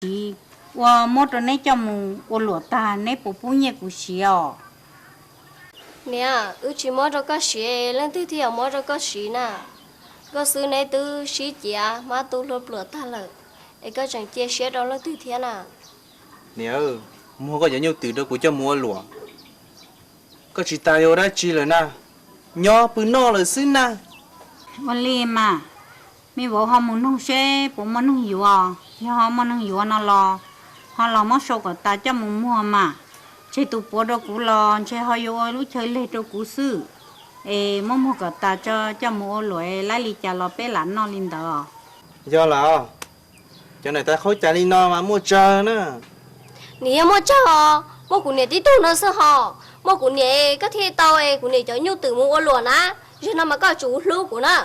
siv, ua muab rau neb coj mus ua luam tag neb puas pub nyiaj kuv siv os? Niam, wb tsis muab rau koj siv, leej twg thiaj yuav muab rau koj siv na? Nkauj Xwb neb twb sib ciav hmab tu hlua pluam tag lawm, es koj tseem cia siab rau leej twg thiab na? Niam, muag koj cov nyuj twm rau kuv coj mus ua luam, koj tsis tas yuav ua dab tsi lawm na, nyob pw noj lawm xwb na. Ua li mas, me vauv ho mus noog seb puas muaj neeg yuav, yog ho muaj neeg yuav no los ho los muab sau kom tas coj mus muag mas. Tseg tus puav rau kuv los ntshe ho yuav ua lub chaw leg rau kuv xwb. Es muab muag kom tas tso, coj mus ua luam, lab li cas los peb lam noj li ntawd os. Yog lawm, cov niam tais qhaub cas li no mas muaj tsawg na. Nws yeej muaj tsawg os, muaj kuv niam tib tug no xwb ho, muaj kuv niam koj thiaj tau es kuv niam cov nyuj twm mus ua luam na. Zaum no mas koj tsum hlub kuv na.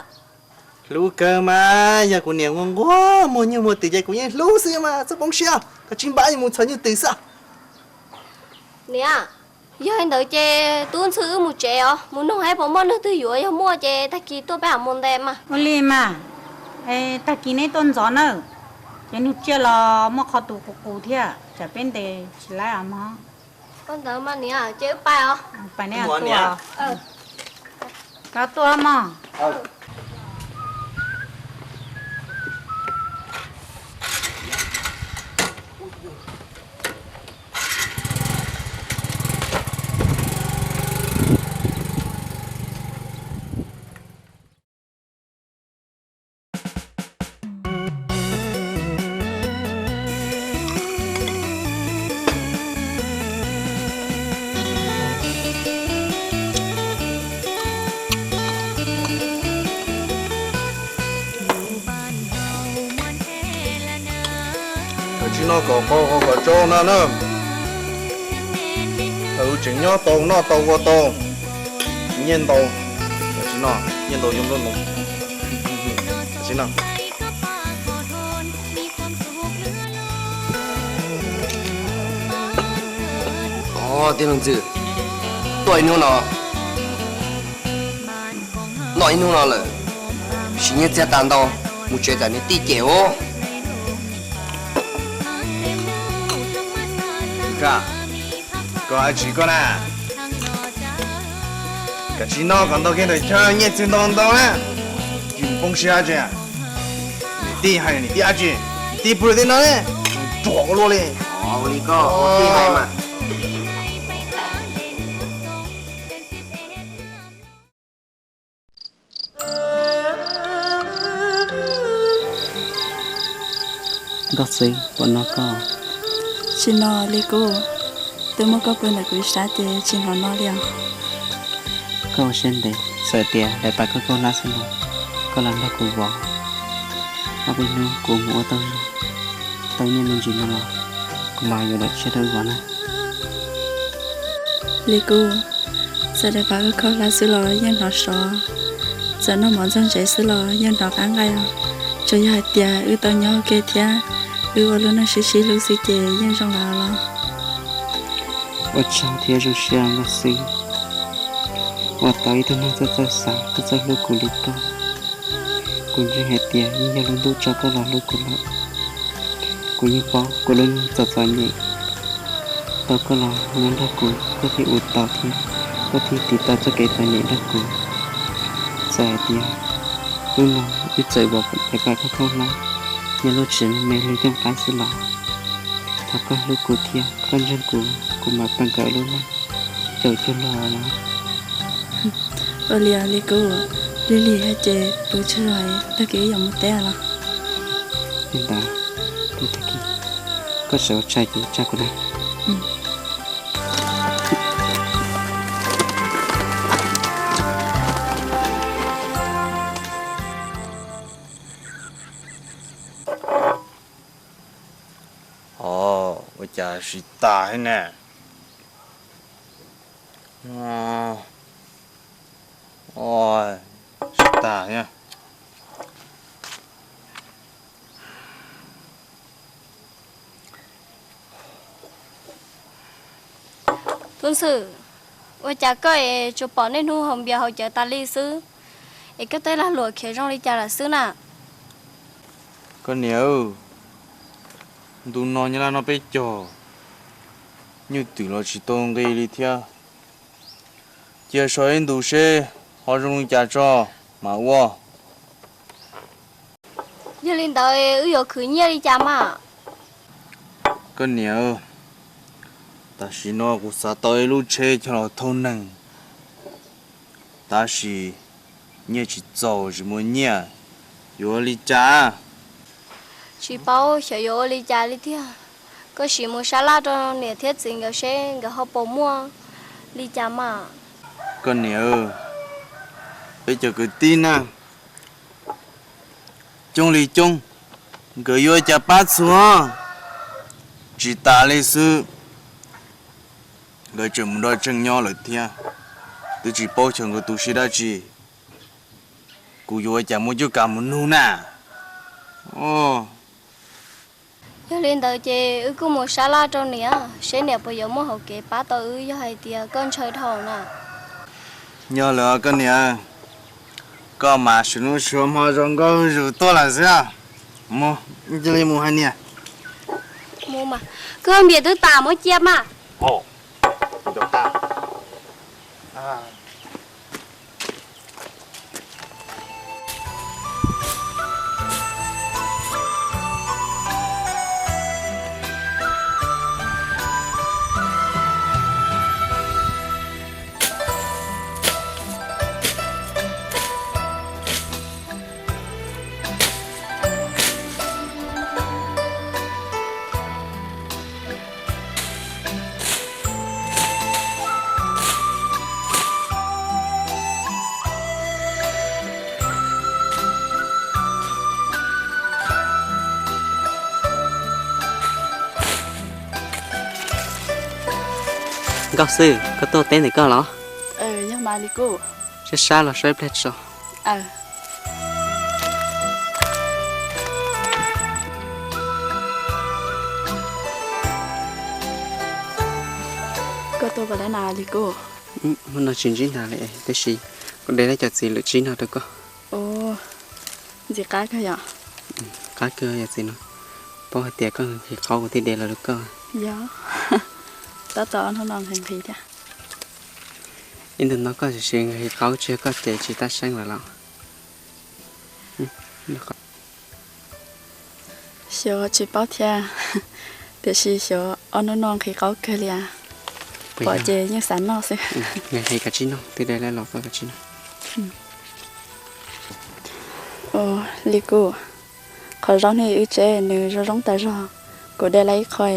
Hlub kawg mas, yog kuv niam nquag nquag muag nyuj muag twm ces kuv yeej hlub xwb mas, txhob poob siab, koj tsis npaj mus txhos nyuj twm xwb. Niam, yog li ntawd ces tub ntxhw wb mus tsev os, mus noog saib puas muaj neeg twg yuav, yog muaj ces tag kis tuaj peb mam mus ntes mas. Ua li mas, tag kis neb tuaj ntxov nawb, ces nws tsiaj los muaj qhov tus qus qus thiab, tsam peb ntes tsis laib os mog. Ua ntawd mas niam, ces wb pais os. Pais neb tuaj. Koj tuaj mog. Kav tsij noj kom qau kom tsau no na. Wb tseem nyob tau noj tau ua tau. Nyiaj ntau, kav tsij noj, nyiaj ntau zoo nkauj ntau. Kav tsij noj. Tij laug Ntxwg, tuaj ib hnub no, noj ib hnub no lawm, siv nyiaj txiag tas ntau, mus tsev tsam niam tij cem os. Koj hais tsis koj na, kav tsij noj kom ntau kiag ntawm chaw, nyiaj txiag ntau ntau na, tsis poob siab tsi. Niam tij hais niam tij dab tsi, niam tij pw tej no ne, ruam ua luaj li. Ua li koj tij hais mas. Nkauj Xwb, puas no koj? Tsis no li kuv, twb muab koj pw ntawm kuv ib sab ces tsis hnov no li os. Koj ua siab ntev, txawm tias daim pam koj khaub hlab xwb los koj los nrog kuv vov. Ob peb hnub kuv mus ua tau, tau nyiaj me ntsis no los kuv mam yuav daim tshiab rau wb vov na. Li kuv, txawm daim pam koj khaub hlab xwb los yeej hnov sov, txawm noj mov ntxuag ntsev xwb los yeej hnov qab nqaij os. Tsuas yog hais tias wb tau nyob ua ke thiab wb ua lub neej sib sib hlub xwb ces yeej zoo lawm los. Ua tsaug thiab zoo siab Nkauj Xwb, uas tau ib tug neeg txawj txawj xav txawj txawj hlub kuv li koj. Kuv ntseeg hais tias yeej yog lub ntuj tso koj los hlub kuv lawm. Kuv yeej paub kuv lub neej txom txom nyem, tau koj los nyob nrog kuv koj thiaj ua tau thiab koj thiaj tiv tau txoj kev txom nyem nrog kuv. Txawm hais tias hnub no wb txawm vov daim pam koj khaub hlab nyob lub tsev me me li cooj qaib xwb los, thov koj hlub kuv thiab koj ntseeg kuv, kuv mam pab kawm lub neej caum cuag luag los. Ua li os Li Kub, Lig Lig hais ces pw tsaug zog, tag kis wb yuav mus teb los. Li ntawd, pw tag kis, koj tseem ua tshais ces tsa kuv na. Ua cas siv tas thiab ne? Siv tas thiab. Tub Ntxhw, ua cas koj es tsuas pom niaj hnub haus npias haus cawv tas li xwb, es koj tej lag luam khiav zoo li cas lawm xwb na? Koj niam, Ntu no nyab laj noj peb caug, nyuj twm los tsis tau nqi li thiab. Cia so ib ntus seb ho zoo li cas tso mas ua. Yog li ntawd wb yuav khwv nyiaj li cas mas? Koj niam, tam sim no kuv xav tau ib lub tsheb coj los thauj neeg, tab sis nyiaj tsis txaus, tsis muaj nyiaj, yuav ua li cas? Tsis paub xyov yuav ua li cas li tiag. Koj sim mus sab laj rau niam thiab txiv nkawd seb nkawd ho puas muaj li cas mas. Koj niam, peb cov kwv tij na, coob li coob, nkawd yuav ua cas pab txhua? Tsis tas li xwb, nkawd tseem mus nrog Tseej nyob lawm thiab. Twb tsis paub xyov nkawd tu siab dab tsi, kuv yuav ua cas muaj cuab kav mus nug na? Yog li ntawd ces wb kuj mus sab laj rau niam seb niam puas yuav muaj hauv kev pab tau wb yog hais tias koj ntshaw dhau na. Yog lawm koj niam, koj mas sawv hnub sawv hmo zoo nkauj zuj zus tuaj lawm xwb. Mus, cia li mus hais niam. Koj npias twb tas, muab cia mas. Nkauj Xwb, koj tuaj teb ntawm koj los? Sab sab los saib ib pliag tso. Koj tuaj puas dab na Lis Kub? Hnub no tsis ntsib ntag li, tab sis kuv de lawv cov txiv lwm tsib no rau koj. Ntxim qab kawg yom. Qab kawg yom txiv no. Paub hais tias koj nqhis qaub kuv thiaj de los rau koj. Yog, tab tom hnub no nqhis nqhis thiab. Ib ntus no koj tsis nqhis qaub tsis yog koj ces tsis tab seeb lawm los? Xyov tsis paub thiab, tiam sis xyov ob hnub no nqhis qaub kawg li as. Pom ces yeej xav noj xwb. Nqhis kav tsij noj, twb de los koj kav tsij noj. Lis Kub, qhov zaub nej wb tsev nws zoo zoo tas zog, kuv de lawm ib qho,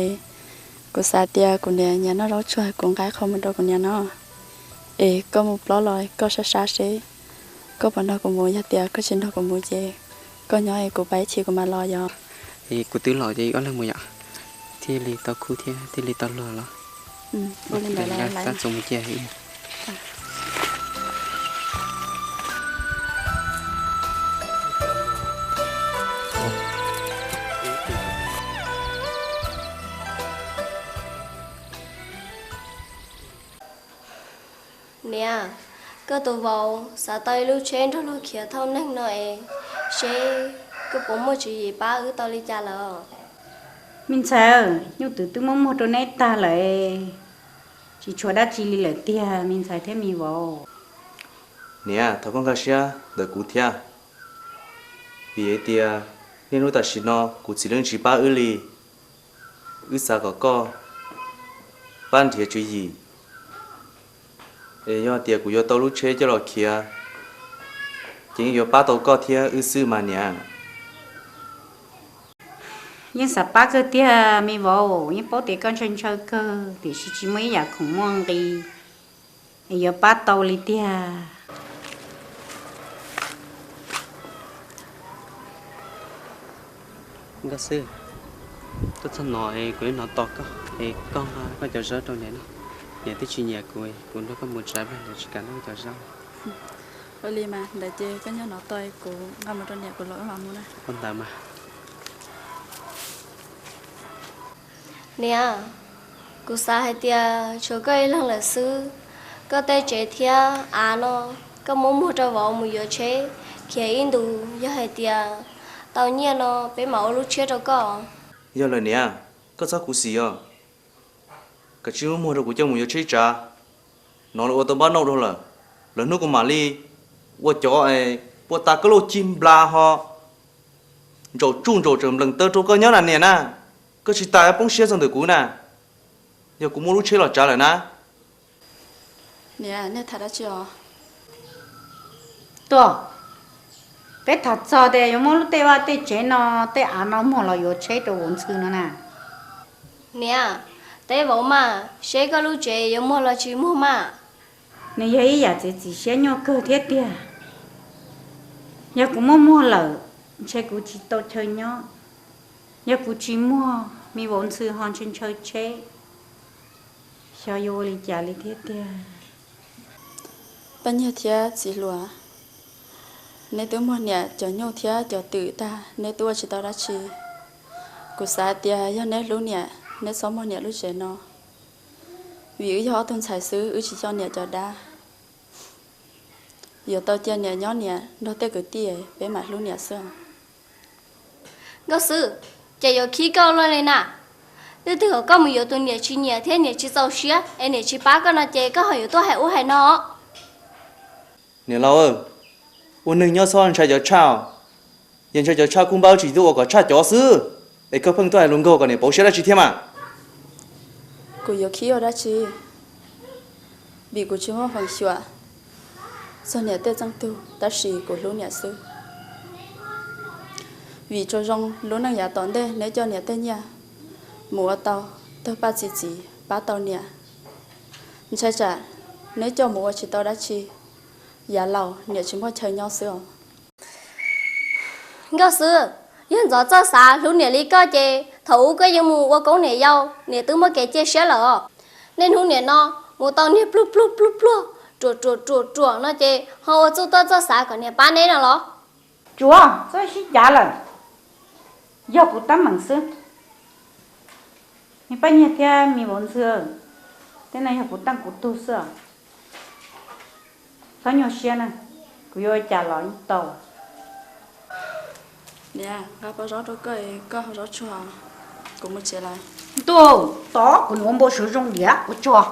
kuv xav tias kuv niam nyiam noj zaub tsuag, kuv nqa qho mus rau kuv niam noj. Es koj mus plob los koj sab sab seb koj puas nrog kuv mus, yog tias koj tsis nrog kuv mus ces koj nyob es kuv pab ib chim kuv mam los yom. Es kuv twb los ces ob leeg mus yom, thiaj li tau khub thiab thiaj li tau luag los. Tab txuas mus cia. Niam, koj tus vauv xav tau ib lub tsheb nrog luag khiav thauj neeg no es, seb koj puas muaj tswv yim pab wb tau li cas lawm? Me ntxhais, nyuj twm twb muab muag rau neb tag lawm, tsis tshuav dab tsi li lawm tiag me ntxhais thiab me vauv. Niam, thov koj nkag siab ntawm kuv thiab, vim hais tias niaj hnub tam sim no kuv txiv yeej tsis pab wb li. Wb xav kom koj pab nrhiav tswv yim, es yog tias kuv yuav tau lub tsheb coj los khiav, ces yeej yuav pab tau koj thiab wb xwb mas niam. Yeej xav pab kawg tiag me vauv, yeej paub tias koj ntshaw ntshaw kawg tiam sis tsis muaj ib yam khoom muaj nqis es yuav pab tau li tiag. Nkauj Xwb, tuaj txog no es kuv yuav hnov tos koj es koj nqa koj cov zaub rau niam noj. Niam twb tsis nyiam kuv, kuv nrog koj mus tsam pliag niam tsis kam noj koj cov zaub. Ua li mas ntawd ces koj nyob hnov tos kuv nqa mus rau niam kuv los wb mam mus na. Ua ntawd mas. Niam, kuv xav hais tias tshuav koj ib leeg lawm xwb. Koj tej tsev thiab av no, koj muab muag rau vauv mus yuav tsheb khiav ib ntus, yog hais tias tau nyiaj no peb mam ua lub tshiab rau koj. Yog lawm niam, koj txhob khuv xim os. Kav tsij muab muag rau kuv coj mus yuav tsheb tsav. Hnov lawv ua tau npab nauj dhau lawm, lwm hnub kuv mam li ua cov puas tas koj lub cig nplas ho ntsaum tsuj ntsaum tseem nplees taw rau koj nyob na niam na. Koj tsis tas poob siab txog ntawm kuv na. Yog kuv muab lub tsheb los tsav lawm na. Niam, nej tham dab tsi os? Tuaj, peb tham txog tias yuav muab lub tej vaj tej tsev no, tej av no muag los yuav tsheb rau vauv ntxhw no na. Niam, teb vauv mas, seb koj lub tsev yuav muag los tsis muag mas. Nws yog ib yam txiav txim siab nyuaj kawg thiab tiag. Yog kuv muab muag lawm, ntshe kuv tsis tau chaw nyob. Yog kuv tsis muag, me vauv ntxhw ho ntshaw ntshaw tsheb. Xyov yuav ua li cas li thiab tiag. Paj Nyiag thiab txiv hluas, neb twb muag niam cov nyuj thiab cov twm tag, neb twb ua tsis tau dab tsi. Kuv xav tias yog neb hlub niam, neb txhob muag niam lub tsev no, vim wb yog ob tug ntxhais xwb, wb tsis coj niam cov dab. Yuav tau cia niam nyob niam nrog tej kwv tij, peb mam hlub niam xwb. Nkauj Xwb, ces yuav khib koj luaj li na. Leej twg kom koj mus yuav tus niam tsis nyiam thiab niam tsis txaus siab es niam tsis pab koj no ces koj ho yuav tuaj hais ub hais no. Niam laus, ua neeg nyob txhob ntshai cov tshaj. Yog ntshai cov tshaj kuj npaj tsis tuaj ua kom tshaj cov xwb, es koj pheej tuaj hais lus nkaug kom niam pauv siab dab tsi thiab mas? Kuv yuav khib ua dab tsi? Vim kuv tsis muaj feem xyuam txog niam tej txeej tug, tab sis kuv hlub niam xwb. Vim tsuas zoo lub neej yav tom ntej neb coj niam tej nyiaj mus ua tau tawg paj txi txiv pab tau niam. Ntshai tsam neb coj mus ua tsis tau dab tsi, yav laus niam tsis muaj chaw nyob xwb os. Nkauj Xwb, yog ntxov txawj xav hlub niam li koj ces thaum ub koj yeej mus ua koob niam yau, niam twb muaj kev cia siab lawm os. Niaj hnub niam no mus tau niag pluag pluag pluag pluag, ruam ruam ruam ruam no ces ho ua txuj tuaj txawj xav kom niam pab neb no los? Tsuav txhob sib cav lawm, yog kuv teeb meem xwb. Me Paj Nyiag thiab me vauv ntxhw, tej no yog kuv teej kuv tug xwb. Txhob nyuaj siab na, kuv yuav ua cas los yeej tau. Niam, nqa pob zaub rau koj, koj haus zaub tsuag, kuv mus tsev lawm. Ntuj, tod kuv ua npau suav zoo diam ua tsuag.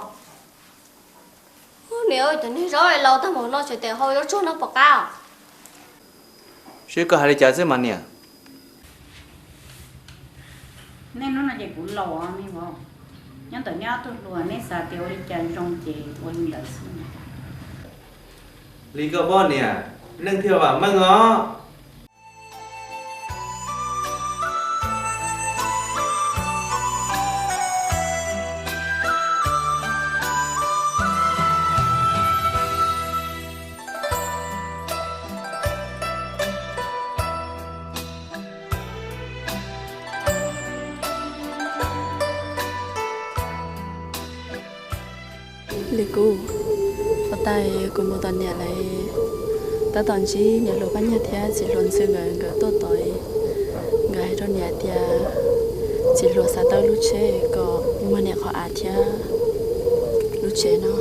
Niam, cov niag zaub laus tag npaum no tseem haus zaub tsuag no pom qab. Seb koj hais li cas xwb mas niam. Nej hnub no ces kuv laus me vauv, nyob ntawm neb ob tug hluas neb xav tias ua li cas zoo ces ua li ntawd xwb. Li koj paub niam, neeg thiaj vam meej os. Li kuv, ua tas kuv mus tom niam lawm, tab tom ntsib niam hluas Paj Nyiag thiab txiv hluas Ntxhw nkawd, nkawd tuaj tod. Nkawd hais rau niam tias txiv hluas xav tau lub tsheb kom muag niam qhov av thiab lub tsev no.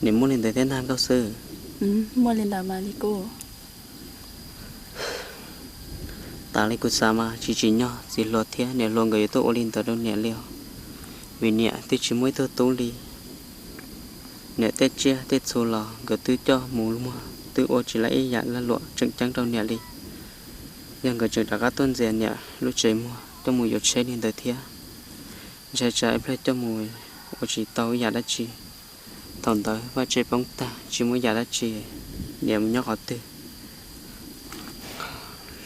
Niam muaj li ntawd thiab ntag Nkauj Xwb? Muaj li ntawd mas li kuv. Tas li kuv xav mas tsis tsim nyog txiv hluas thiab niam hluas nkawd yuav tuaj ua li ntawd rau niam li os. Vim niam twb tsis muaj ib tug tub li. Niam tej tsiaj tej txhu los nkawd twb coj mus muag twb ua tsis lab ib yam lag luam tseem ceeb rau niam li. Yog nkawd tseem rov qab tuaj ntxias niam lub tsev muag coj mus yuav tsheb li ntawd thiab, ntshai tsam ib pliag coj mus ua tsis tau ib yam dab tsi. Thaum ntawd vaj tse poob tag tsis muaj ib yam dab tsi, niam mus nyob qhov twg?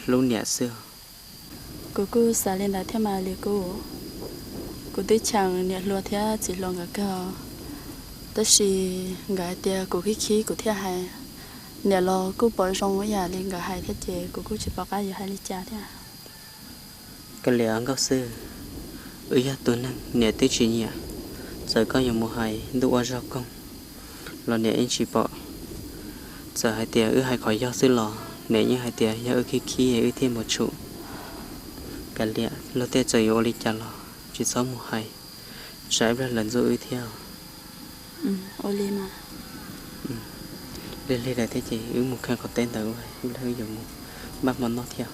Hlub niam xwb. Kuv kuj xav li ntawd thiab mas li kuv. Kuv twb cheem niam hluas thiab txiv hluas nkawd kawg, tab sis nkawd hais tias kuv khib khib kuv thiaj hais. Niam los kuj pom zoo ib yam li nkawd hais thiab ces kuv kuj tsis pom qab yuav hais li cas thiab. Kav liam Nkauj Xwb, wb yog tus neeg niam twb tsis nyiam, txawm koj yuav mus hais ntuj ua zog koog los niam yeej tsis pom. Txawm hais tias wb hais qhov yog xwb los niam yeej hais tias yog wb khib khib wb thiaj mus tshum. Kav liam, luag tej txawm yuav ua li cas los tsis txhob mus hais, tsam ib pliag lawv ntxub wb thiab. Ua li mas. Lig lig lawm thiab ces wb mus kheej qhov teb ntawd, ib pliag wb yuav mus npaj hmo noj thiab.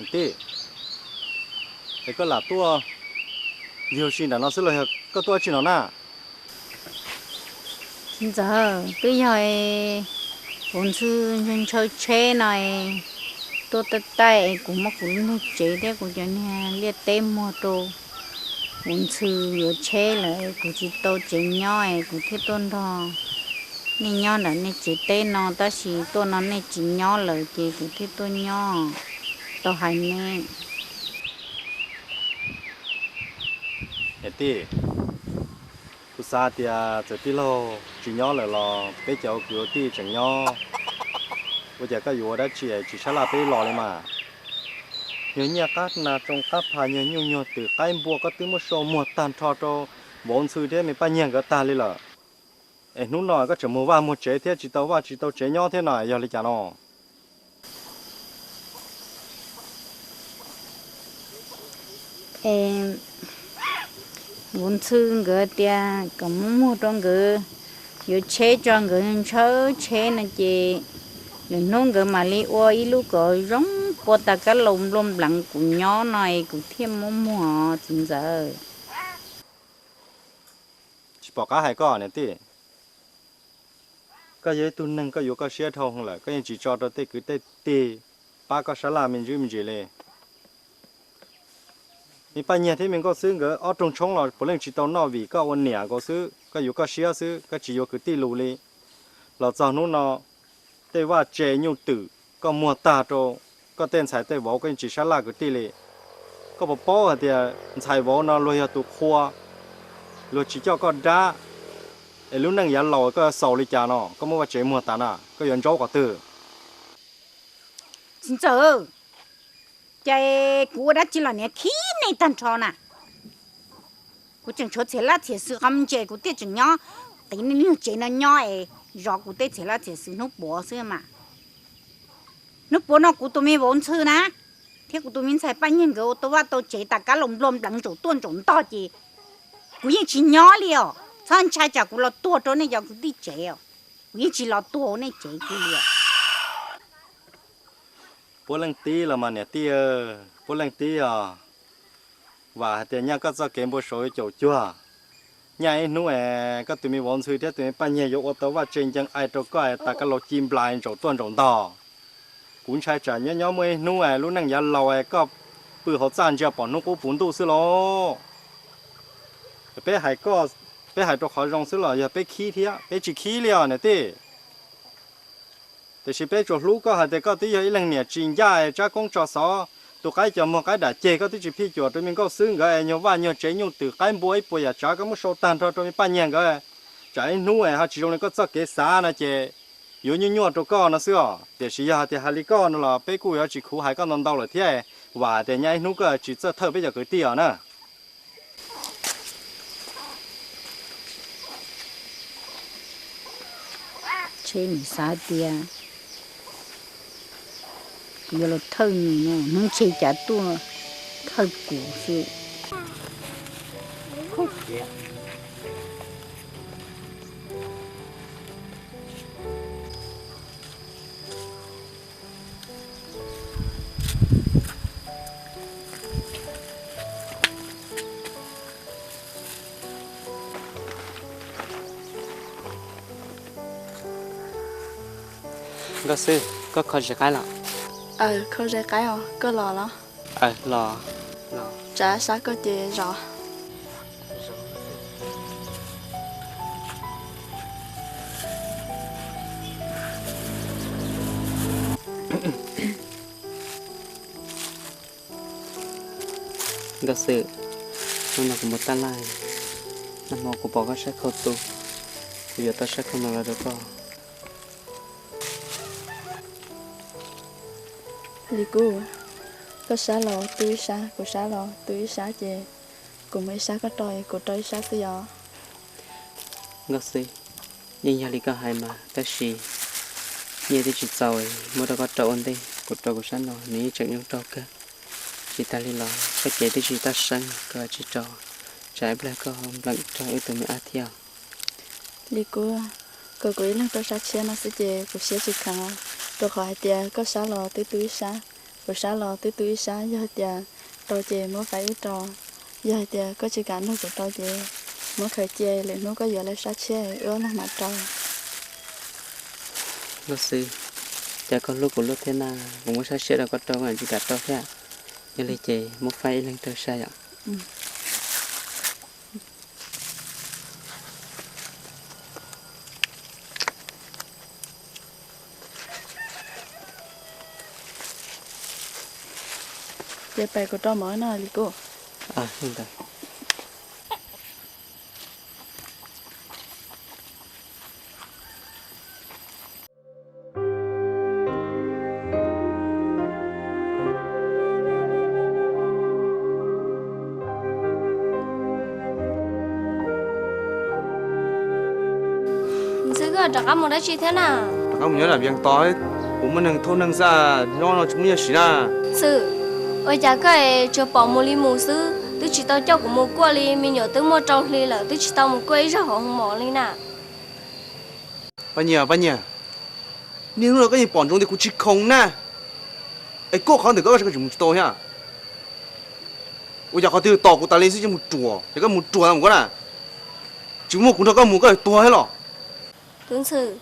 Tij, es koj lam tuaj yug si nram no xwb los yog koj tuaj tsi no na? Txiv ntxawm, twb yog es kuv ntxhw ntshaw tsheb no es tuaj taij taij es kuv muab kuv lub niag tsev thiab kuv cov niag liaj teb muag rau kuv ntxhw yuav tsheb lawm es kuv tsis tau tsev nyob es kuv thiaj tuaj nrog nej nyob nram nej tsev teb no, tab sis tuaj no nej tsis nyob lawm ces kuv thiaj tuaj nyob tau hais ne. Niam tij, kuv xav tias txawm tij laug tsis nyob lawm los peb cov kwv tij tseem nyob. Ua cas koj yuav ua dab tsi tsis sab laj peb los li mas? Nyuag nyiaj qab nas tsoo qab phas, nyuag nyuj nyuag twm qaib npua koj twb muab sau muag tag nrho rau vauv ntxhw thiab me Paj Nyiag nkawd tag li lawm. Es hnub no koj tseem muag vaj muag tsev thiab tsis tau vaj tsis tau tsev nyob thiab no yog li cas no? Es vauv ntxhw nkawd tias kom muab muag rau nkawd yuav tsheb tso nkawd ntshaw tsheb no ces lwm hnub nkawd mam li ua ib lub kom zoo pua tas kab laus nplua npleev kuv nyob no es kuv thiaj muab muag txiv ntxawm. Tsis pom qab hais koj niam tij. Koj yog ib tug neeg koj yuav koj siab dhau lawm, koj yeej tsis tso rau tej kwv tej tij pab koj sab laj me ntsis me ntsis li. Me Paj Nyiag thiab me Nkauj Xwb nkawd ob roog tshoob los puav leej tsis tau noj vim koj ua niam nkaus xwb, koj yuav koj siab xwb, koj tsis yuav kwv tij lus li. Los txog hnub no, tej vaj tse nyuj twm koj muag tag rau koj tej ntxhais tej vauv, koj yeej tsis sab laj kwv tij li. Koj puas paub hais tias ntxhais vauv no luag yog tus qhua, luag tsis coj koj dab, es lub neej yav laus koj yuav xaus li cas no? Koj muab vaj tsev muag tas na, koj yuav ntsaub qhov twg? Txiv ntxawm, ces kuv ua dab tsi los niam khib nej tag nrho na. Kuv tseem tshuav txhiam laj txhiam xwm qhov me ntsis kuv thiaj tseem nyob qiv nej lub tsev no nyob es zov kuv tej txhiam laj txhiam xwm hnub puav xwb mas. Hnub puav no kuv tus me vauv ntxhw na, thiab kuv tus me ntxhais Paj Nyiag nkawd ua tau vaj tau tsev tas kab laus nplua npleev ntsaum tuaj ntsaum ntog ces kuv yeej tsis nyob li os. Txhob ntshai tsam kuv los tuag rau nej cov kwv tij tsev os. Kuv yeej tsis los tuag nej tsev kiag li os. Puav leej tib los mas niam tij, puav leej tib os. Vam hais tias nyaj koj txoj kev npau suav yuav caum cuag. Nyaj ib hnub es koj tus me vauv ntxhw thiab tus me Paj Nyiag yuav ua tau vaj tse ncees ai rau koj es tas kab laus ci nplais ntsaum tuaj ntsaum ntog. Kuv ntshai tsam nyob nyob muaj ib hnub es lub neej yav laus es koj pw hauv txaj ntsia pom hnub qub puv ntuj xwb lauj. Peb hais koj, peb hais rau qhov zoo xwb los yog peb khib thiab? Peb tsis khib li os niam tij. Tiam sis peb tsuas hlub koj hais tias koj twb yog ib leeg niam tsis ncaj es tsab koob tso xov, tus qaib cog muag qaib dam ceg koj twb tsis phij cuam rau me Nkauj Xwb nkawd es nyuag vaj nyuag tsev nyuj twm qaib npua ib puas yam tsav koj muab sau tag nrho rau me Paj Nyiag nkawd. Tsam ib hnub es ho tsis zoo li koj txoj kev xav no ces yuav nyuaj nyuaj rau koj no xwb os. Tiam sis yog hais tias hais li koj no los peb kuj yuav tsis khuv hais koj ntau ntau lawm thiab, vam hais tias nyaj ib hnub koj tsis txawj thawj peb cov kwv tij os na. Tsheb nws xav tias kuv yuav los thawj nws no, hnub ntshe cas tuaj thawj kuv xwb. Nkauj Xwb, koj kho ze qaib los? Aws, kho ze qaib os, koj los los? Aws, los. Tsav sab koj ces zov. Nkauj Xwb, hnub no kuv mus tab laj, nag hmo kuv pom koj sab khau tu, kuv yuav tau sab khau no los rau koj. Li kuv, koj sab los tu ib sab, kuv sab los tu ib sab ces kuv muab ib sab koj rau, kuv rau ib sab xwb yom. Nkauj Xwb, yeej yog li koj hais mas, tab sis nyiaj twb tsis txaus muab rau koj rau ua ntej, kuv rau kuv sab no nws yeej tseem yooj raug kawg. Tsis tas li los sab kev twb tsis tab seeb, koj tsis rau, Tsam ib pliag koj npleem rau wb tus me ab thiab. Li Kub, kom kuv ib leeg rau sab tshiab no xwb ces kuv siab tsis kheev os, rau qhov hais tias koj sab los twb tu ib sab, kuv sab los twb tu ib sab, yog hais tias rau ces muab faib wb rau, yog hais tias koj tsis kam nrog kuv rau ces muab khaws cia, lwm hnub koj yuav lawv sab tshiab wb ob leeg mam rau. Luaj xwb, cas koj hlub kuv luaj thiab na, kuv muab sab siab rau koj rau koj tsis kam rau thiab. Yog li ces muab faib ib leeg rau saib yom. Ces pais kuv rau mov no Li Kub. Ntxhw, koj rov qab mus dab tsi thiab na? Rov qab mus nyob nram Vias tos, kuv muaj neeg thauj neeg xwb, nyob no tsis muaj nyiaj siv na. Ntxhw, ua cas koj es tsuas pom mus li mus xwb, twb tsis tau coj kuv mus kuaj li, me nyuam twb muaj rau hli lawm twb tsis tau mus kuaj ib zaug hauv hoos maum li na. Paj Nyiaj, Paj Nyiaj, niaj hnub no koj yeej pom ntsoov tias kuv tsis khoom na, es kuaj qhov ntawm koj seb koj tsis mus tsis tau thiab. Ua cas qhov twg tos kuv tas li xwb ces mus ruam, ces koj mus ruam mus koj na, tsis muaj kuv nrog koj mus koj yuav tuag thiab los? Tub Ntxhw,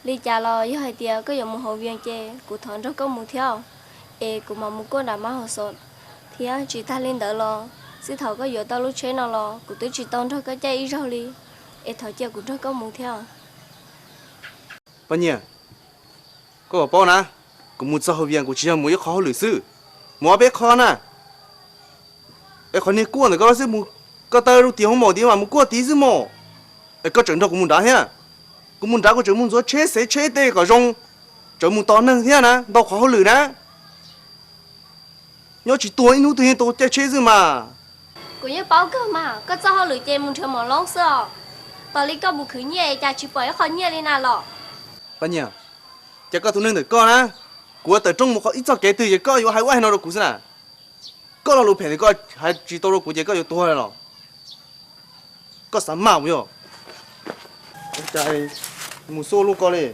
li cas los yog hais tias koj yuav mus hauv Vias ces kuv thov nrog koj mus thiab, es kuv mam mus kuaj nram Mab Hauv Xos thiab. Tsis tag li ntawd los, txij thaum koj yuav tau lub tsheb no los kuv twb tsis tau nrog koj caij ib zaug li, es thov cia kuv nrog koj mus thiab. Paj Nyiaj, koj puas paub na, kuv mus txog hauv Vias kuv tsis yog mus ib qho hauj lwm xwb, mus ob peb qho na. Es qhov niag kuaj ntawm koj xwb mus, koj taw rau tim hoos maum tid mas mus kuaj tid xwb mos. Es koj tseem nrog kuv mus nrad thiab. Kuv mus nrad kuv tseem mus ntxuav tsheb xev tsheb tej kom zoo, tseem mus tos neeg thiab na, ntau qhov hauj lwm na. Nyob tsis tuag ib hnub twg yeej tau caij tsheb xwb mas. Kuv yeej paub kawg mas, koj txoj hauj lwm ces mus nrhiav mov loob xwb os. Tos li koj mus khwv nyiaj es cas tsis pom ib qho nyiaj li na los? Paj Nyiaj, ces koj tus neeg ntawm koj na, kuv ua tawm rooj mus qhov ib txoj kev twg ces koj yuav hais ua hais no rau kuv xwb na. Koj lo lus phem ntawm koj hais tsis tau rau kuv ces koj yuav tuag los? Koj xav maj mus yog? Cas mus xua luaj ko li.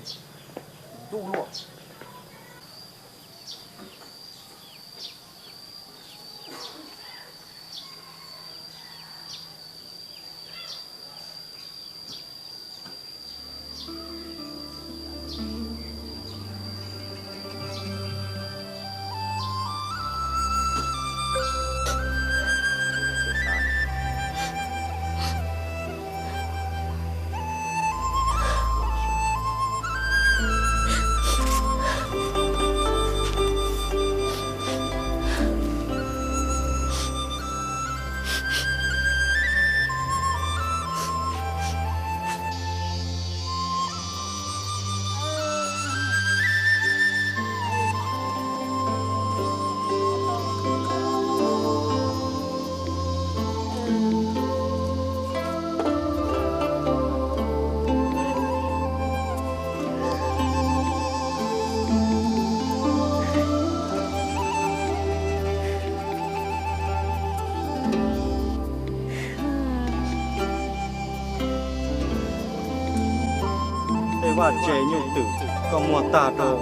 Tej vaj tse nyuj twm koj muag tag rau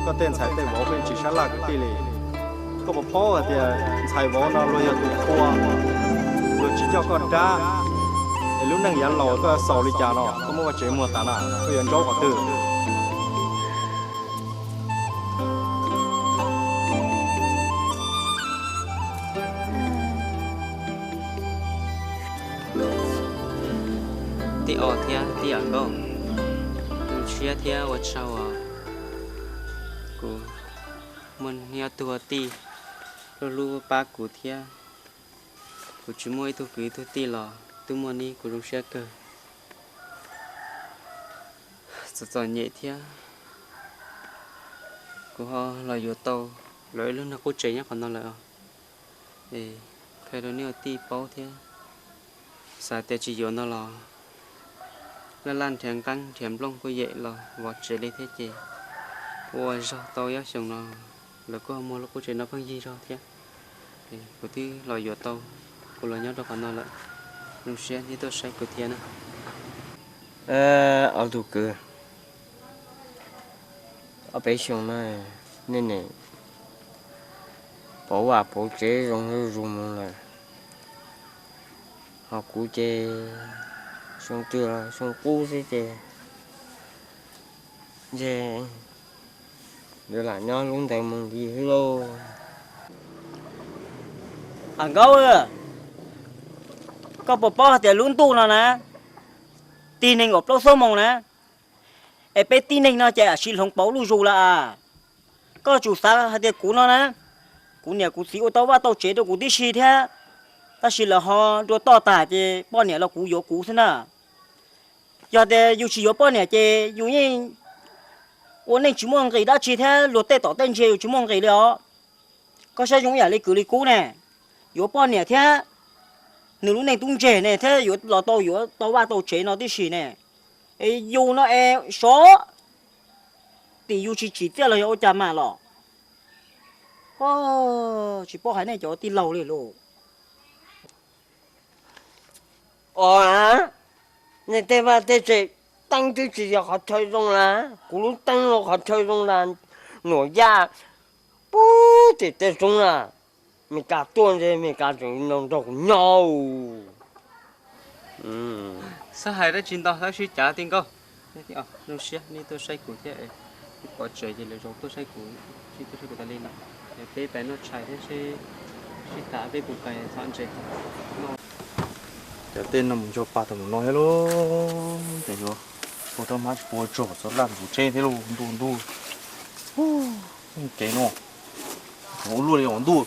koj tej ntxhais tej vauv pheej tsis sab laj kwv tij li. Koj puas paub hais tias ntxhais vauv no luag yog tus qhua, luag tsis coj koj rab, es lub neej yav laus koj xaus li cas no koj muab vaj tsev muag tas na, koj yuav ntsaub qhov twg? Tij Os thiab tij Yam Nkauj, zoo siab thiab ua tsaug os. Kuv muaj ob tug tij hlub hlub pab kuv thiab. Kuv tsis muaj ib tug kwv ib tug tij los twb muaj neb, kuv zoo siab kawg. Txom txom nyem thiab kuv ho los yuav tau lawv ib lub niag qub tsev nyob qhov no lawm os. Es qhia rau nej ua tij paub thiab, xav tias tsis yuav no los laj laj nrhiav nqeeb nrhiav nplooj kuj yem los vov tsev li thiab ces ua zog tau ob xyoos no lawv kuj ho muag lub qub tsev no pheej yig zog thiab. Kuv twb los yuav tau, kuv los nyob rau qhov no lawm. Zoo siab nej tuaj saib kuv thiab na. Ob tug kwv, ob peb xyoo no nej niam pauv vaj pauv tsev zoo zuj zus mus lawm, ho kuv ces xyoo twg los xyoo qub xwb ces ntshe yuav lam nyob lub ntawd mus li xwb lauj. Am Nkauj, koj puas paub hais tias lub ntuj no na, tig nees nkaum plaub xuab moos na, es peb tib neeg no ces am siv hloov pauv luj zus lawm as. Koj tsum xav hais tias kuv no na, kuv niam kuv txiv ua tau vaj tau tsev rau kuv tib si thiab, tab sis lawv ho dua toj tas ces poj niam los kuv yuav kuv xwb na. Yog tias yus tsis yuav poj niam ces yus yeej ua neej tsis muaj nqis dab tsi thiab luag tej tom tej ntsia yus tsis muaj nqis li os. Koj saib zoo ib yam li kwv li kub ne, yuav poj niam thiab nws lub neej tub ntseg ne thiab yuav los tau yuav tau vaj tau tsev no tib si ne. Es yus no es sov tim yus tsis tsim txiaj los yog ua cas mas los. Tsis paub hais nej cov tij laug li lauj. Os, nej tej vaj tej tsev teeb twb tsis yog qhov chaw zoo na, kuv lub teeb los qhov chaw zoo na, Nuam Yaj pub tim tej roob na, Mes Kas tuaj ntshe Mes Kas tseem nrog kuv nyob. Xav hais dab tsi ntau tab sis cav tij nkauj. Zoo siab nej tuaj saib kuv thiab, pov tseg ces lawv zoo tuaj saib kuv, sib tuaj saib kuv tas li no. Peb pais noj tshais thiab sib tham peb puas pais txhom ntses. Cov tej no mus nco pa tau mus no thiab lauj, ces yuav ua rau hmab tsis puas tsuag txog laj tus tsheb thiab lauj, ntuj ntuj. Kev no ua luaj li os ntuj.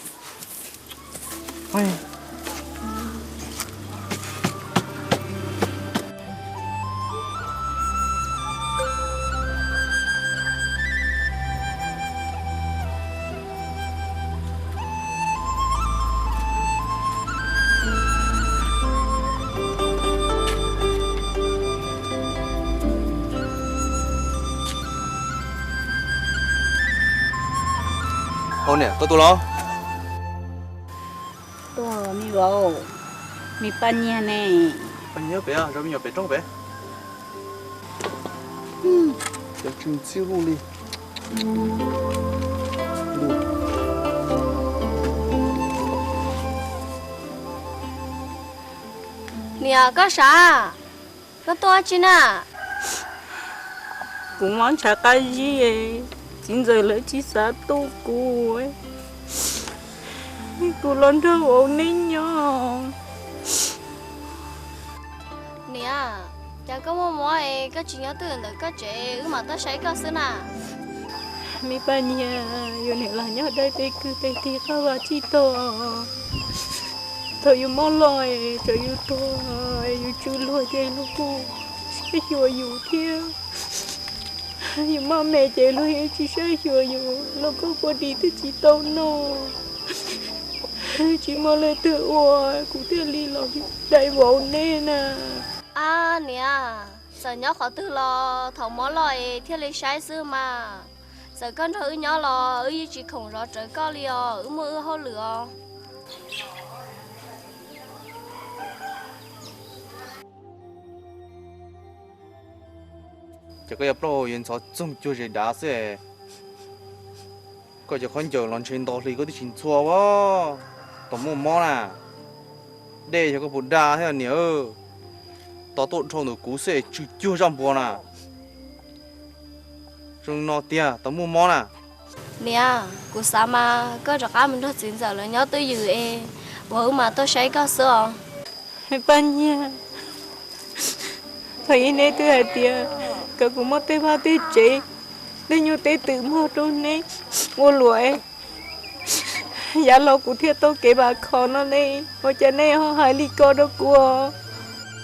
Hauv niam, koj tuaj los? Tuaj, me vauv, me Paj Nyiag ne? Paj Nyiag pem, zov me nyuam pem roob pem. Cov tsis txib lub li. Niam, koj sav, koj tuaj tsi na? Kuv mob ntshav qab zib, txiv ntxawm lawv tsis xav tu kuv, kuv los nrog vauv neb nyob. Niam, cas koj muaj mob es koj tsis nyob twj ywm ntawm koj tsev, wb mam tuaj saib koj xwb na. Me Paj Nyiag, yus niam laus nyob dai peb kwv peb tij qab vaj tsib taug. Thaum yus mob loj es tsam yus tuag, yus tsw luag ces luag kuj saib xyuas yus thiab. Yus mob me ces luag yeej tsis saib xyuas yus, los koj kua dis twb tsis tau noj, tsis muaj leej twg ua, kuv thiaj li los dai vauv neb na. Ab niam, txawm nyob qhov twg los thaum mob loj es thiaj li saib xwb mas. Txawm koj nrog wb nyob los wb yeej tsis khoom zov rawv koj li os, wb muaj wb hauj lwm os. Ces koj yuav plaub hau yuav ntxhov txoog cuag zes dav xwb. Koj cov khaub ncaws los ntshe nto hli koj twb tsis ntxhua as. Tau muaj mob na. Dej yog koj puas dag thiab niam. Tos tuaj dhau ntawm kuv xwb es tsw cuag zaj npua na. Zoo no tiag tau muaj mob na. Niam, kuv xav mas koj rov qab mus nrog txiv ntxawm lawv nyob twj ywm es vauv wb mam tuaj saib koj xwb os. Paj Nyiag, thaum ub neb twb hais tias kom kuv muab tej vaj tej tsev, tej nyuj tej twm muag rau neb ua luam, yav los kuv thiaj tau kev vam khom no ne, ua cas neb ho hais li ko rau kuv?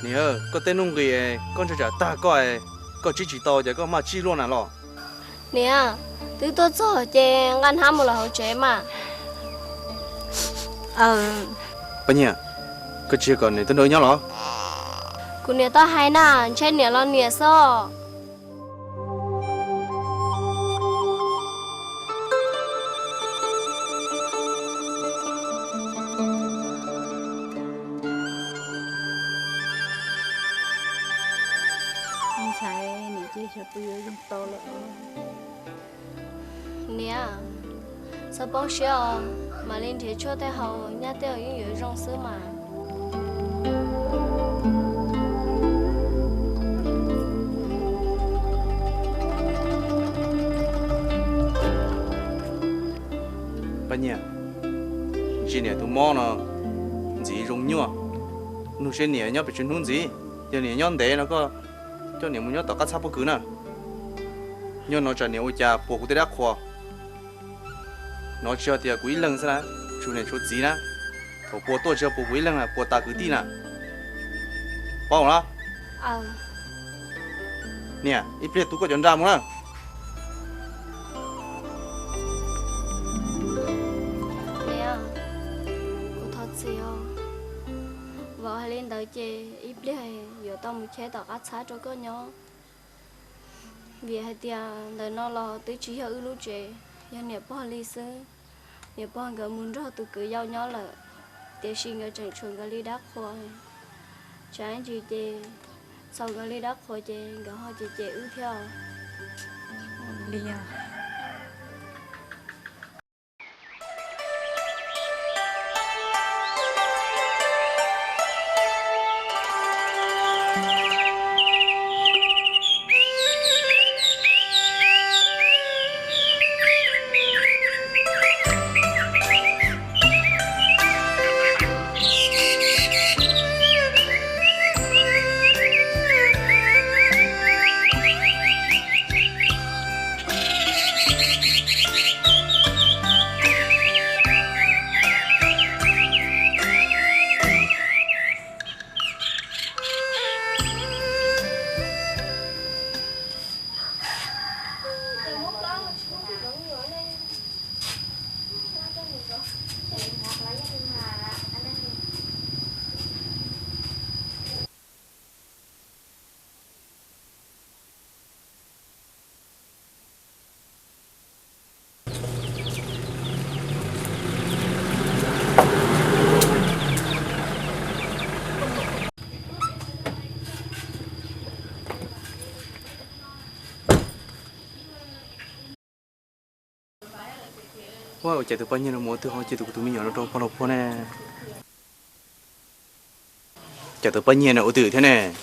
Niam, koj tej nuj nqis koj ntshai tsam tag koj, koj tsib tsis tau ces koj maj tsib luaj na los. Niam, twb tuaj txog ces nqa hnab mus lawm hauv tsev mas. Paj Nyiag, koj tsis yog kom niam tuaj nrog wb nyob los? Kuv niam tau hais na, ntshe niam los niam xwb. Kuv yuav zoo tau lawm. Niam, txhob poob siab os, mam li nrhiav tshuaj tej haus, nyaj tej yeej yuav zoo xwb mas. Paj Nyiag, ntsia niam tus mob no ntxiv zoo nyuaj, nug seb niam nyob pes tsawg hnub ntxiv. Yog niam nyob ntev no koj coj niam mus nyob tom qab txhab pob kws na. Nyob no tsam niam ua cas puas kuv tej dab qhuas. No tsis yog tias kuv ib leeg xwb na, tshuav niam tshuav txiv na. Thaum puas tuaj tsis yog puas kuv ib leeg na, puas tas kwv tij na. Paub los? Niam, ib pliag tu koj cov nra mus na. Niam, kuv thov txim os. Vauv hais li ntawd ces ib pliag yuav tau mus cheb tom qab txhab rau koj nyob. Vim hais tias ntawm no los twb tsis yog wb lub tsev, yog niam pog li xwb. Niam pog nkawd mus nrog tus kwv yau nyob lawm, tiam sis nkawd tseem tshuav nkawd li dab qhuas. Tsam ib ntsis ces txhaum nkawd li dab qhuas ces nkawd ho cem cem wb thiab os. Li os. Ua cas tus poj niam no mus ua twg ho cia kuv tus me nyuam no rau pog laus puag ne? Cas tus poj niam no ua twg thiab ne?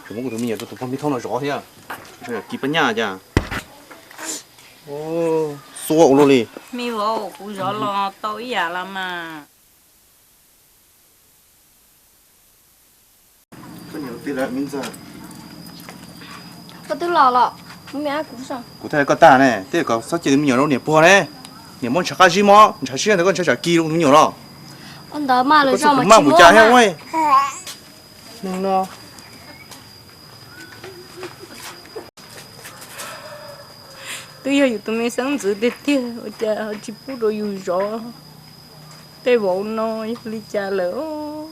Kuv muab kuv tus me nyuam rau tus pog me thoob no zov thiab. Kis poj niam cas xuab ua luaj li. Me vauv, kuv zov los tau ib yam los mas. Koj twb los los, kuv thiaj hais koj tag ne, tej kom txhob cia tus me nyuam rau niam puag ne. Niam muab ntshav qab zib mob, ntshav siab ntawd koj ntshaw tsam kis rau tus me nyuam los. Ua ntawd mas lawv zos mas tsis muaj cas thiab. Twb yog yus tus me xeeb ntxwv tiag tiag ua cas tsis pub rau yus zov tej vauv no, yog li cas lawm.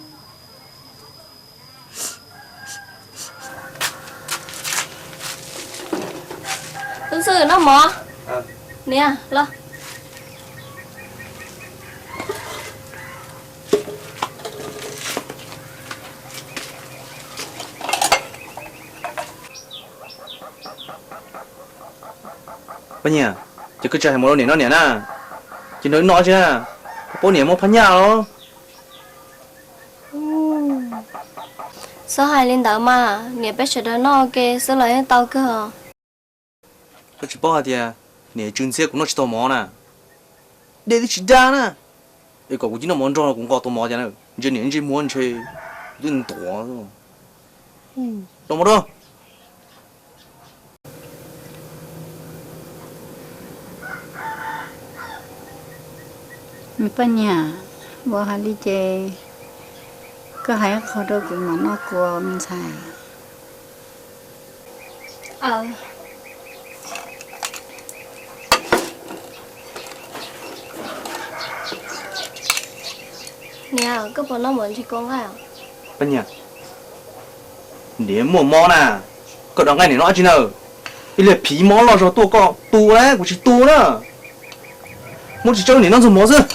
Tus xwb noj mov. Niam los. Poj niam, ces koj tsis hais mus rau niam noj niam na, ces nrog wb noj tsi na, koj paub niam mob phab nyaj los. Txhob hais li ntawd mas, niam peb sawv daws noj ua ke xwb los yeej tau kawg os. Koj tsis paub hais tias niam tsw ntxhiab kuv noj tsis tau mov na, dej twb tsis dab na, es kom kuv cia noj mov nrog kuv nqos tau mov cas na, ntshe niam ntsej muag ntshe kuv twb ntuav. Rau mov rau. Me poj niam, vauv hais li ces koj hais ib qho rau kuv mam noj kuv me ntxhais. Niam, koj puas noj mov ntsis kua nqaij? Poj niam, niam muaj mob na, koj dov nqaij niam noj dab tsi na? Ib lig phiv mob loj zog tuaj koj tu na, kuv tsis tu na. Muab tsis tsaub niam noj ntxuag mov xwb.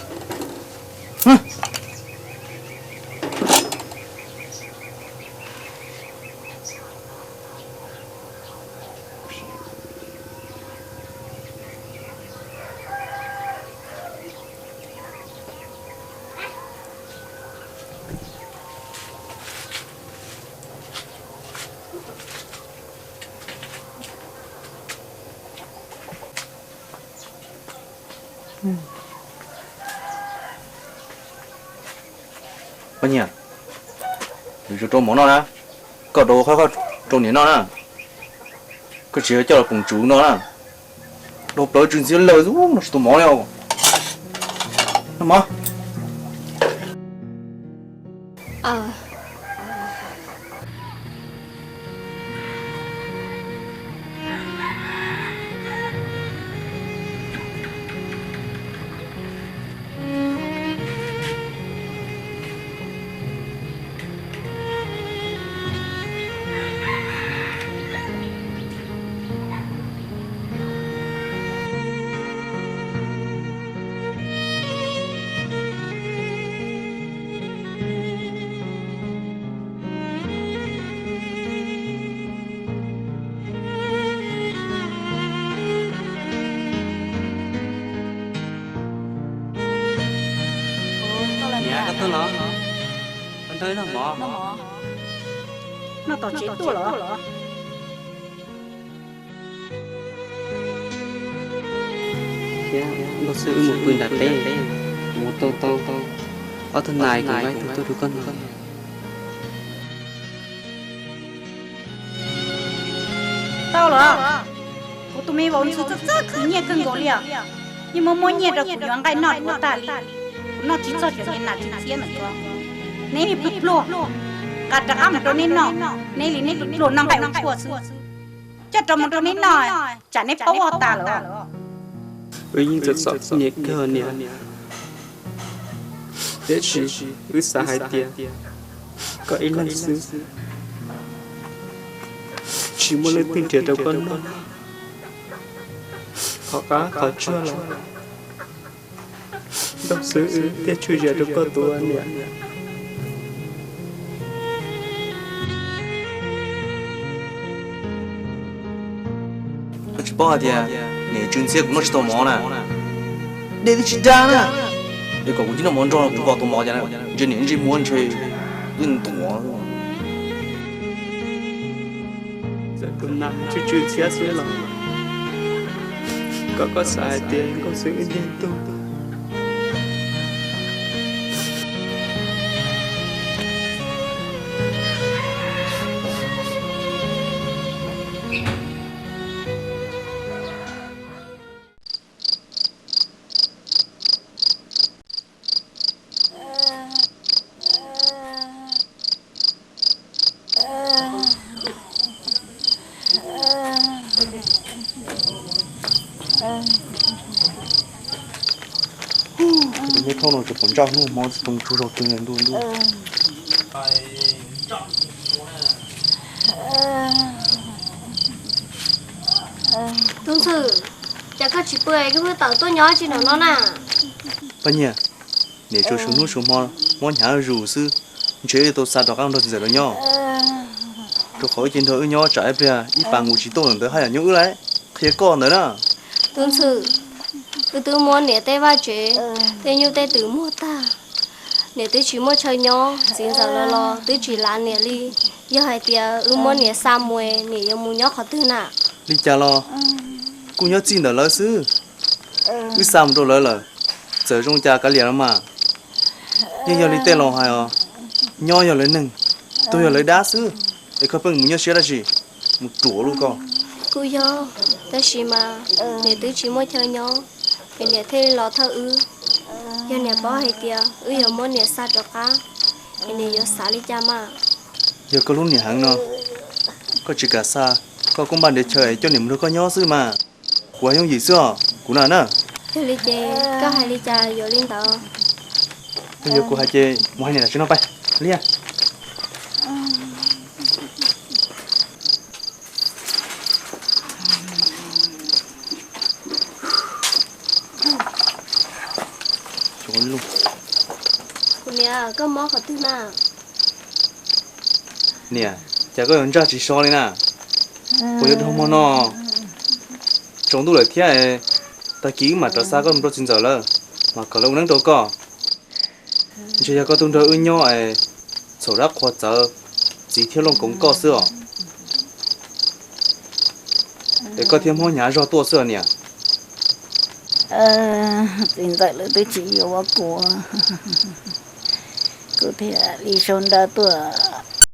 Poj niam, yuav rau mov noj na, koj rau qhov koj rau niam noj na, koj tsis yog coj los poom tsuv no na, rau plaws tsw ntxhiab lawm xwb, noj tsis tau mov li. Noj mov. Niam, koj tuaj los? Koj nrog wb noj mov. Noj tom tsev tuaj los? Thiab npaj xwb wb mus pw nram teb, mus tau tau ob tug nais kuv nqa ib tug tuaj rau koj noj. Tau los, kuv tus me vauv ntxhw txawj txawj khwv nyiaj kawg nkaus li os. Yeej muab muab nyiaj rau kuv yuav nqaij noj dua tag li. Kuv noj tsis txog cov niag nas txiv ntxhiab ntawm ko. Neb li pluag pluag, nqa rov qab mus rau neb noj, neb li neb pluag pluag noj nqaij ua tshuaj xwb. Coj rov mus rau neb noj, tsam neb paub ua tas lawm. Wb yeej txom txom nyem kawg niam, tiam sis wb xav hais tias koj ib leeg xwb tsis muaj leej twg nrhiav rau koj noj. Qhov qab qhov tsuag los nrog xwb wb thiaj tshuaj zam rau koj tus niam. Koj tsis paub hais tias niam tsw ntxhiab kuv noj tsis tau mov na. Dej twb tsis dab na, es kom kuv cia noj mov nrog kuv npog tau mov cas na, ntshe niam ntsej muag ntshe twb ntuav. Txawm tus nas tsw tsw ntxhiab xwb los kom koj xav hais tias nkauj xwb wb niag tug. Neb thauj no tsis pom ntsaj hnub hmo tsis too tsuag zog twg ntuj ntuj. Tub Ntxhw, cas koj tsis pw es koj pheej tawm tuaj nyob tsis nram no na? Poj niam, niam tsuas suv hnub suv hmo muab hnyav zuj zus xwb, ntshe wb tau xa rov qab nrog txiv ntxawm lawv nyob. Rau qhov wb cia nrog wb nyob tsam ib pliag ib pas nqus tsis tuaj ntawd haj yam nyuaj wb lawm, qhia koj ntawd na. Tub Ntxhw, wb twb muab niam tej vaj tsev, tej nyuj tej twm muag tag, niam twb tsis muaj chaw nyob, txiv ntxawm lawv los twb tsis lav niam li. Yog hais tias wb muab niam xa mus, niam yuav mus nyob qhov twg na? Li cas los kuj nyob txij ntawm lawv xwb, wb xa mus rau lawv lawm, txawm zoo cas kav liam los mas. Yeej yog li tej laus hais os, nyob yog lawv neeg, tuag yog lawv dab xwb, es koj pheej mus nyuaj siab dab tsi, mus ruam luj koj. Kuj yog, tab sis mas niam twb tsis muaj chaw nyob, es niam thiaj li los thawj wb. Yog niam paub hais tias wb yuav muab niam xa rov qab, es niam yuav xav li cas mas? Yog koj hlub niam heev no, koj tsis kam xa, koj kuj npaj nrhiav chaw es coj niam mus nrog koj nyob xwb mas. Kuv hais yooj yim xwb os, kuv na na. Yog li ces koj hais li cas yuav li ntawd. Yog kuv hais ces mus hais niam tam sim no pais, Liaj. Kuv niam, koj mob qhov twg na? Niam, cas koj yuav ntsaj tsis so li na? Puas yuav dhau hmo no? Tsaus ntuj lawm thiab, tag kis wb mam rov xa koj mus rau txiv ntxawm lawv, mas kom lawv ua neeb rau koj. Ntshe yog koj tuaj nrog wb nyob es txhaum dab qhuas txawv, txiv thiab looj koov koj xwb os. Es koj thiaj mob hnyav zog tuaj xwb os niam. Txiv ntxawm lawv twb tsis yuav kuv, Kuv thiaj li sau ntawv tuaj.